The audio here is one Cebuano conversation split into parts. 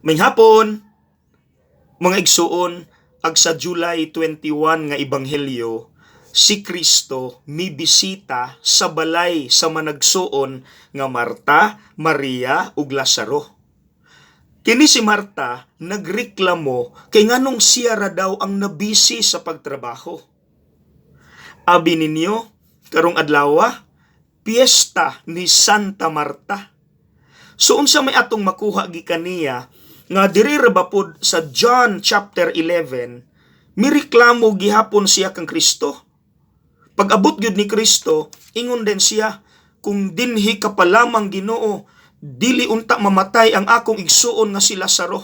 Maayong hapon, mga igsuon, ag sa July 21 nga ebanghelyo, si Kristo mibisita sa balay sa managsuon nga Marta, Maria ug Lazaro. Kini si Marta nagreklamo kay nganong siya ra daw ang nabisi sa pagtrabaho. Abi ninyo, karong adlaw, piyesta ni Santa Marta. So unsa may atong makuha gikan niya nga diri ra ba pod sa John chapter 11, mireklamo gihapon siya kang Kristo. Pag-abot gyud ni Kristo, ingon din siya, "Kung dinhi ka pa lamang, Ginoo, dili unta mamatay ang akong igsuon nga si Lazaro."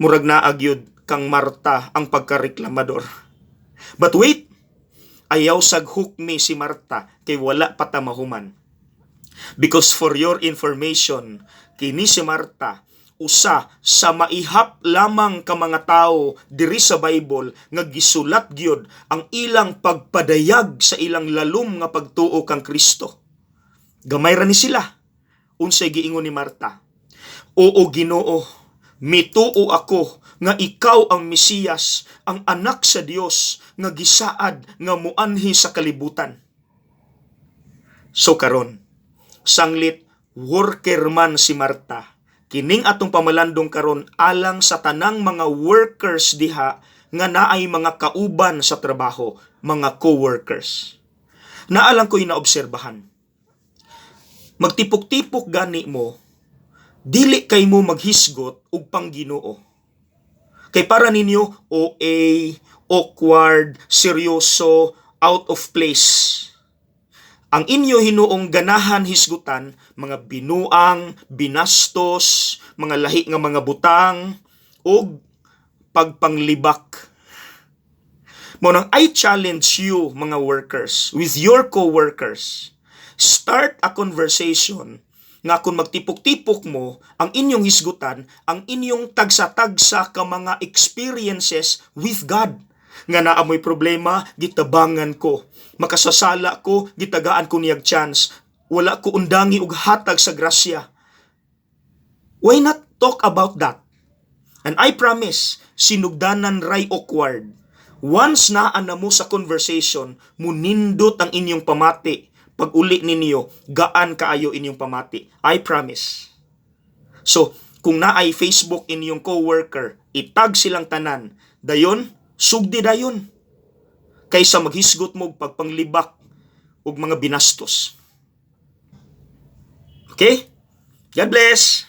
Murag naa gyud kang Marta ang pagkareklamador. But wait, ayaw sag hukmi si Marta kay wala pa ta mahuman. Because for your information, kini si Marta usa sa maihap lamang ka mga tao diri sa Bible nga gisulat gyud ang ilang pagpadayag sa ilang lalom nga pagtuo kang Kristo. Gamay ra ni sila. Unsay giingon ni Marta? "Oo, Ginoo, mituo ako nga ikaw ang Mesiyas, ang anak sa Dios nga gisaad nga muanhi sa kalibutan." So karon, sanglit worker man si Marta, kining atong pamalandong karon alang sa tanang mga workers diha nga naay mga kauban sa trabaho, mga co-workers. Naa lang ko'y naobserbahan. Magtipok-tipok gani mo, dili kay mo maghisgot og pang-Ginoo. Kay para ninyo, OA, awkward, seryoso, out of place. Ang inyo hinuong ganahan hisgutan, mga binuang, binastos, mga lahi nga mga butang, ug pagpanglibak. Mao nang I challenge you, mga workers, with your co-workers, start a conversation nga kung magtipok-tipok mo, ang inyong hisgutan, ang inyong tagsa-tagsa ka mga experiences with God. Nga naa mo'y problema, gitabangan ko. Makasasala ko, gitagaan ko niyag chance. Wala ko undangi og hatag sa grasya. Why not talk about that? And I promise, sinugdanan ray awkward. Once naa na mo sa conversation, munindot ang inyong pamati. Pag uli ninyo, gaan kaayo inyong pamati. I promise. So, kung naay Facebook inyong coworker, itag silang tanan. Dayon, sugdi dayon. Kaysa maghisgot mo og pagpanglibak og mga binastos. Okay? God bless!